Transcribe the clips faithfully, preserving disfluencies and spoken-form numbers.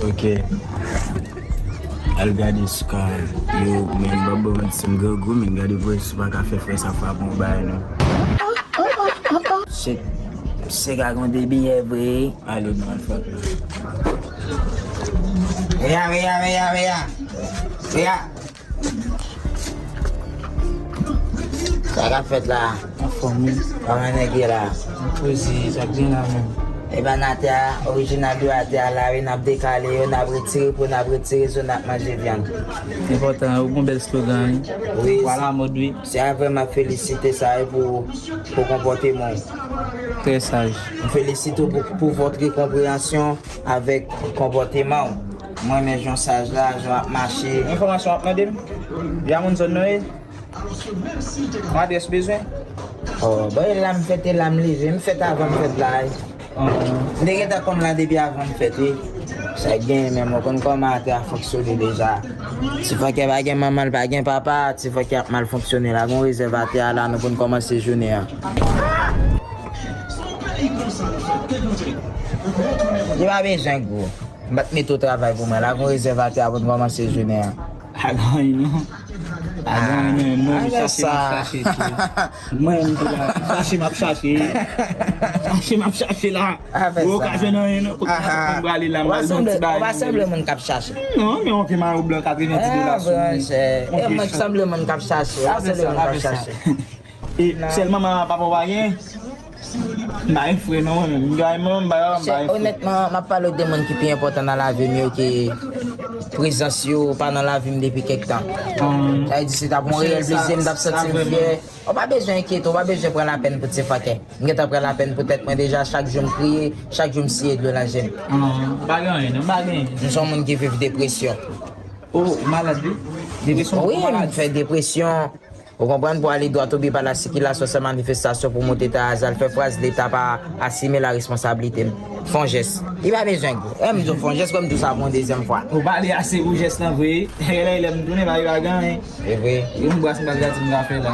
Ok. Al gade sou ka yo, men m pa ba w manti, m grangou, men gade pou wè si w pa ka fè frè sa frape yon bagay non. Se, se ka gon de biyè vre. Ale, m al frape. Veya, veya, veya, veya. Veya. Sa k ap fèt la? Anfòm wi. Kòman nèg ye la? Mwen poze, sa k gen la menm? Epa n atè a, orijinal yo atè a la wi, n ap dekale yo, n ap retire po, n ap retire zo, n ap manje vyann. Enpòtan, ou gon bèl slogan wi. Wi. Ou alamòd wi. Se a vrèman felisite sa wi pou, pou konpòteman w. Trè saj. M felisite w pou, pou votre compréhension avèk konpòteman w. Mwen renmen jan w saj la, jan w ap mache. Enfòmasyon w ap mande m? Ya moun zòn nan ye? Yon adrès ou bezwen? Oh, bon, e la m fèt, e la m leve. M fèt avan m fèt la, wi. M te gentan konn la depi avan m fèt, wi. Sa k genyen menm, ou konn kòman atè a fonksyone deja. Ti fòkè pa gen manman, l pa gen papa, ti fòkè ap mal fonksyone la. Gon rezèv atè a la, nou konn kòmanse jounen an. Li pa bezwen gwo. M pa t mete w travay pou mwen. La gon rezèv atè a pou n kòmanse jounen an. Pa gen anyen non. Pa gen anyen non. Mwen menm chache m ap chache tou. Mwen menm tou la. Chache m ap chache. Chache m ap chache la. Ou ka jwenn anyen non. Kote m prale la, m pral jwenn ti bagay. Ou pa sanble moun k ap chache. Non, men yon vye mayo blan katrevenndi dola sou li. E mwen k sanble moun k ap chache. Ou pa sanble moun k ap chache. E sèl manman papa w pa gen? M pa gen frè non, mwen menm. M gen manman, m pa gen papa, m pa gen frè. Onètman, m ap pale w de moun ki pi enpòtan nan lavi m yo, ki prezans yo pa nan lavi m depi kèk tan. Sa vle di, se t ap yon reyèl plezi, m t ap santi m fyè. Ou pa bezwen enkyete w, ou pa bezwen pran lapèn pou ti fòkè. M gentan pran lapèn pou tèt mwen deja, chak jou m kriye, chak jou m siye dlo nan je m. Ou pa gen anyen non, m pa gen anyen. M se yon moun ki viv depresyon. Oh, ou malad wi. Depresyon, wi, m fè depresyon. Ou konprann, pou ale dwat oubyen pa la sikilasyon san manifestasyon pou moute ta azal fè fraz, Leta pa asime la responsabilite m. Fè yon jès. Li pa bezwen gwo. E m di w fè yon jès, kòm m di w sa pou yon dezyèm fwa. Ou pale ase pou jès lan vre. Lè, lè m tounen, pa, pa gen anyen. E vre. Yon bras m pa gade m ka fè la.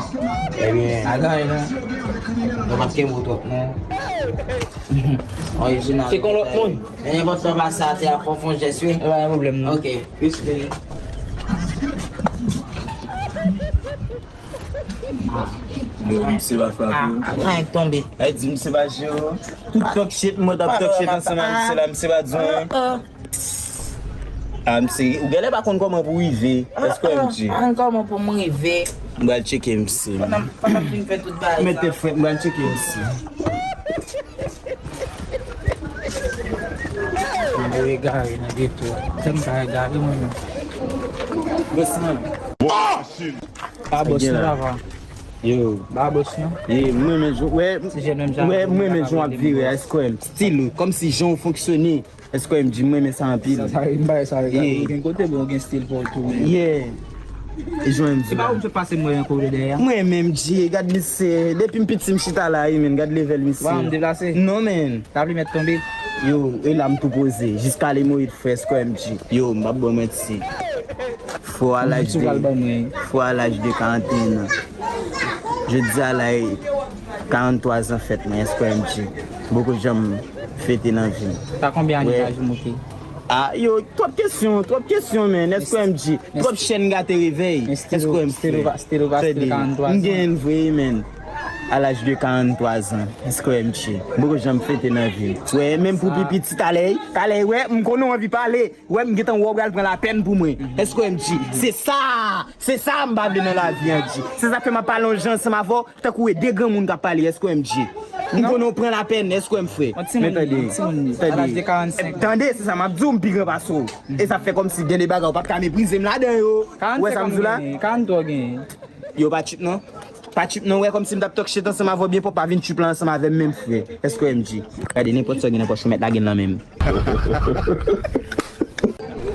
Ebyen. Pa gen anyen non. Nou p ap kenbe w twòp non. Orijinal. Se kon lòt moun. Men nenpòt sa w pase atè a, fò w fè yon jès wi. E pa gen pwoblèm non. Ok. Respè. Yo, misye pa frape yo. Anyen k tonbe. Ay di misye pa jere. Tout talk shit, mwen t ap talk shit ansanm ak misye la, misye pa di anyen. Ah, misye, ou genlè pa konn kòman pou rive. Èske M J? Ah, kòman pou m rive? M pral tcheke misye. Pandan, pandan m fin fè tout bagay sa. Mete frèt, m pral tcheke misye. Mwen egare nan geto a. Tèm pa egare mwen menm. Bòs mwen. Ba bòs non papa. Yo. Ba bòs non. Ye, mwen menm jan, wè, wè, mwen menm jan w ap vire a, èske w wè m stil ou, kòmsi jan w fonksyone, èske w wè M J, mwen renmen sa anpil. Sa, sa, m bay sa, gen kote bon, gen stil pa w tou menm. Yeah. E jan w wè M J la. Se pa ou m sot pase m wè yon kote dèyè a? Mwen menm M J, gad misye, depi m piti m chita la, wi, men gad level misye. Ou pa wè m deplase? Non, men. Tap li mèt tonbe. Yo, e la m tou poze. Jiska lemoyid frè, èske w wè M J? Yo, m p ap ba w manti. Fò a laj de, fò a laj de karant et un an. Jodi a la e karant twa zan fèt mwen, èske w wè M J? M poko janm fete nan vi m. Sa konbyen ane laj ou moute? Ah, yo, twòp kesyon, twòp kesyon, men. Èske w wè M J? Twòp chèn gate revèy. Èske w wè m fè? Tande, m gen vre, men. A laj de karant twa zan, èske w wè M J? M poko janm fete nan vi m. Wè, menm pou pi piti, talè, talè, wè, m konnen w anvi pale. Wè, m gentan wè w pral pran lapèn pou mwen. Èske w wè M J? Se sa, se sa m pa vle nan lavi an, M J. Se sa k fè m ap pale yon jan ansanm avè w, tankou e de granmoun k ap pale, èske w wè M J? M konnen w pran lapèn, èske w wè m frè? Men tande, tande. Tande, se sa m ap di w, m pi gran pase w. E sa fè kòmsi gen de bagay ou p ap ka meprize m ladan yo. Ou wè sa m di w la? Karant twa genyen. Yo pa tchip non. Pa tchip non, wè kòmsi m t ap talk shit ansanm avè w byen pwòp, pa vin tchip la ansanm avè m menm frè. Èske w wè M J? Gade, nenpòt sa w gen nan pòch ou mèt lage l nan men m.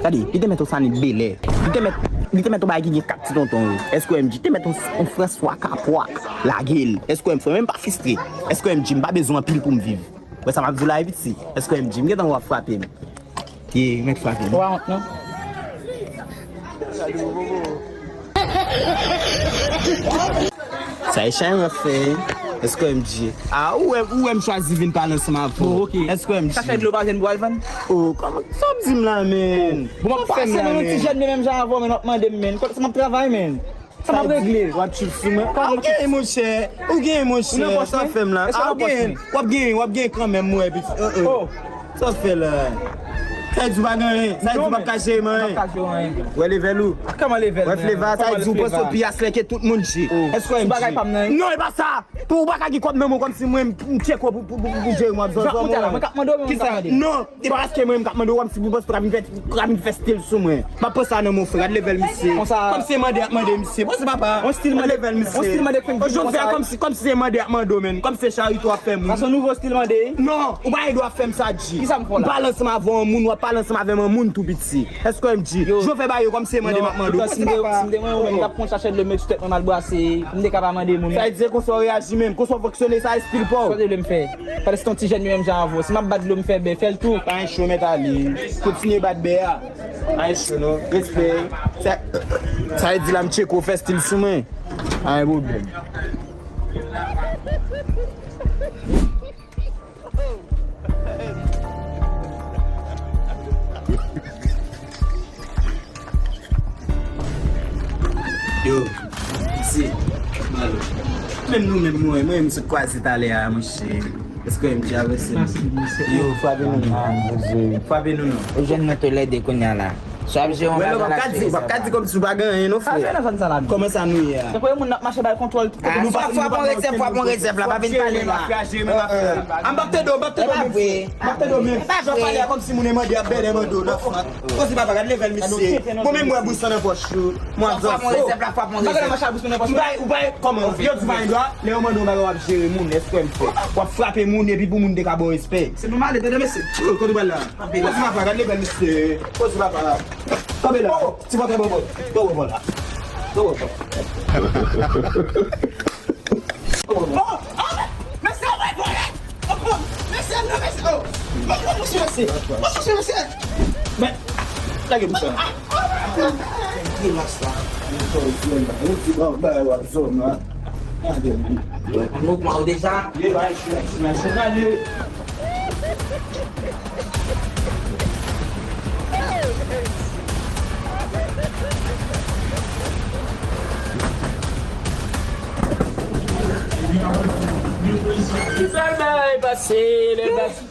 Gade, li te mèt yon Sanit Belè. Li te mèt, li te mèt yon bagay ki gen kat ti tonton yo. Èske w wè M J? Te mèt yon, yon François Capois lage l. Èske w wè m frè? Menm pa fistre. Èske w wè M J? M pa bezwen anpil pou m viv. Wè sa m ap di w la, e piti. Èske w wè M J? M gentan wè w ap frape m. Ye, mèt frape m. Ou pa wont non. Sa e chay an fè. Èske M J? Ah, ou wè, ou wè m chwazi vin pale ansanm avè w. Bon, ok. Èske M J? Sa fè dlo pa jwenn pou al vann? Oh, kòman, sa w ap di m la, men? Bon, m ap pase nan yon ti jèn, men menm jan avè w, men w ap mande m, men. Sa m ap travay, men. Sa m ap regle. W ap tchip sou mwen. Ah, ou genyen, monchè. Ou genyen, monchè. Sa w ap fè m la? Ah, ou genyen. W ap genyen, w ap genyen kanmenm, mwen, piti. Oh, oh. Sa w ap fè la? Sa di w pa gen anyen. Sa di w p ap ka jere m anyen. Wè level ou. Kòman level? Wè Fleva, sa di w panse w pi asle ke tout moun, G. Èske w wè M J? Bagay pa m nan. Non, e pa sa. Pou w pa ka gen kòb nan men w kòmsi mwen m tcheke w pou, pou, pou, pou jere m w ap zòzò mwen. Kisa? Non, e pa paske mwen m k ap mande w kòmsi pou panse w ka vin fè, ka vin fè stil sou mwen. M ap pran sa nan men w, frè, gad level misye. Kòmsi se mande ap mande misye. Bon, se papa. Gad level misye. Jodi a kòmsi, kòmsi se mande ap mande w, men. Kòmsi se charito ap fè moun. Sa se nouvo stil mande. Non, ou pa gen dwa fè m sa, G. Kisa m fè w la? M pale ansanm avè yon moun, w ap pale ansanm avè m, yon moun tou piti. Èske w wè M J? Yo. Jan w fè bagay yo kòmsi se mande m ap mande w. Bon, se papa. Si m te mwen, mwen, m t ap pran chachèt dlo m met sou tèt mwen, m al brase. M te ka pa mande moun. Sa vle di se konsa w reyaji menm, konsa w fonksyone, sa estil pa w. Sa w te vle m fè? Paske se yon ti jèn menm jan avè w. Si m ap bat dlo, m fè bè, fè l tou. Pa gen cho, mèt ale. Kontinye bat bè a. Pa gen cho, non. Respè. Sa, sa vle di la, m tcheke w fè stil sou mwen. Pa gen pwoblèm. Yo, se, malo. Menm nou menm, mwen, mwen, m sot kwaze talè a, monchè. Èske M J avè se m? Yo, frape nou non. Frape nou non. Ou jwenn nou toulède kounye a la. Sa ap jere yon bagay la. Ou p ap ka di, ou p ap ka di kòmsi w pa gen anyen non, frè. Kòman sa nou ye a? Tankou yon moun n ap mache bay kontwòl. Ah, nou pa frap on rezèv, frap on rezèv la, pa vin pale la. Ah, m p ap tande w, m p ap tande w menm. M p ap tande w menm. Jan w pale a kòmsi moun e mande ap bèlè mande w nan front. Koze papa, gad level misye. Bon, menm mwen bous lan nan pòch ou. Mwen ap zòzò. Frap on rezèv la, frap on rezèv. Ou bay, ou bay, kòman? Yo di w pa gen dwa, lè yo mande w yon bagay w ap jere moun, èske w wè m fè? W ap frape moun epi pou moun te ka ba w respè. Se pou m ale, tande mesye. Yo, kote w pral la? Koze papa, gad level misye. Koze papa. Kanpe la. Ti pantalon bò bò. Bò bò bò la. Bò bò bò. Oh, oh, mesye, oh my God. Oh, oh, mesye, non, mesye, oh. Oh, oh, mesye, mesye. Oh, mesye, mesye. Men, lage pou sa. Ah, ah, ah. Grimas la. Yon ti bagay w ap zò nan. Gade. Mouvman w deja. Ye, bay, ti mesye, gade. Sa bay pase, lè baz-,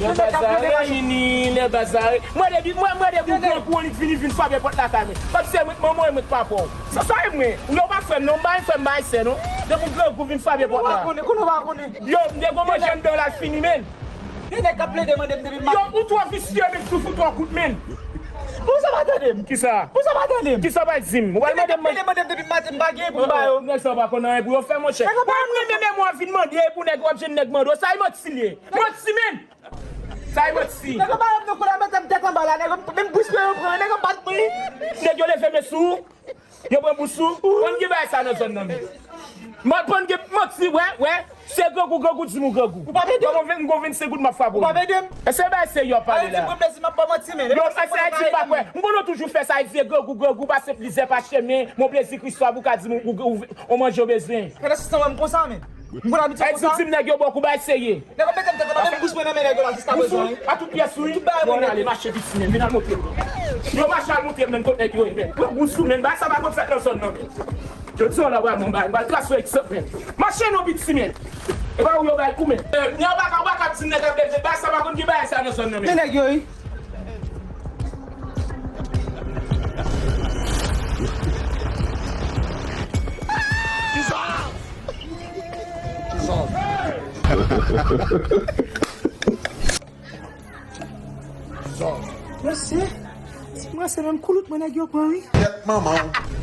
lè bazar reyini, lè bazar re-, mwen depi, mwen, mwen depi w grangou annik vini, vin frape pòt lakay mwen. Kòmsi se mwen k manman w, e mwen k papa w. Sa, sa e mwen. Ou pa frè m non, m pa gen frè, m pa gen sè non. Depi w grangou vin frape pòt la. Konnen, konnen, pa konnen. Yo, m te gon manje anndan w la l fini, men. Gen nèg k ap plede mande m depi m pa. Yo, ou twò visye, men, sou fout ou kout, men. Pou sa pa tande m. Kisa? Pou sa pa tande m. Kisa w pral di m? Ou pral mande m. Gen nèg k ap plede mande m depi maten, m pa gen pou m ba yo. Nèg sa yo pa konn anyen pou yo fè, monchè. Mwen menm, menm, mwen anvi mande pou nèg, w ap jwenn nèg mande w. Sa e manti l ye. Manti, men. Sa e manti. Nèg yo pa rèv nan kou la, mete m tèt anba la, nèg yo, menm bous mwen yo pran, nèg yo bat mwen. Nèg yo leve men sou ou. Yo pran bous ou? Konn gen bagay sa nan zòn nan, men. Mwen konn gen manti, wè, wè. Se grangou, grangou di m ou grangou. Ou p ap ede m. Kòman m ven-, m gon vennsenk goud m ap frape w. Ou p ap ede m. E se bagay serye w ap pale la. Ou pran plezi m ap ba w manti, men. Yo, sa, sa di m pa kwè. M konnen w toujou fè sa, e di se grangou, grangou pase plizyè pa chemen, mon plezi Kristwa pou w ka di m ou, ou, ou, ou manje w bezwen. Pandan se tan wè m konsa, men. M konn abitye konsa. Sa di w di m nèg yo ba w kou bagay serye. Nèg yo mete m tèt anba, menm bous mwen nan men nèg yo la jiska prezan, wi. A tout pyès, wi. Tout bagay mwen ale mache piti, men. Vin al montre m. Yo mache al montre m, men, kot nèg yo ye, men. Pran bous ou, men. Bagay sa pa konn fèt nan zòn nan, men. Jodi a la, w a mon bagay. M pral trase w egzanp, men. Mache non, piti, men. E pa ou yo bay kou, men. Nèg yo pa ka, pa ka di nèg ap leve. Bagay sa pa konn gen bagay sa nan zòn nan, men. Men nèg yo, wi. Kisa? Mesye, si mwen se menm koulout mwen nèg yo pran, wi. Kèt manman w.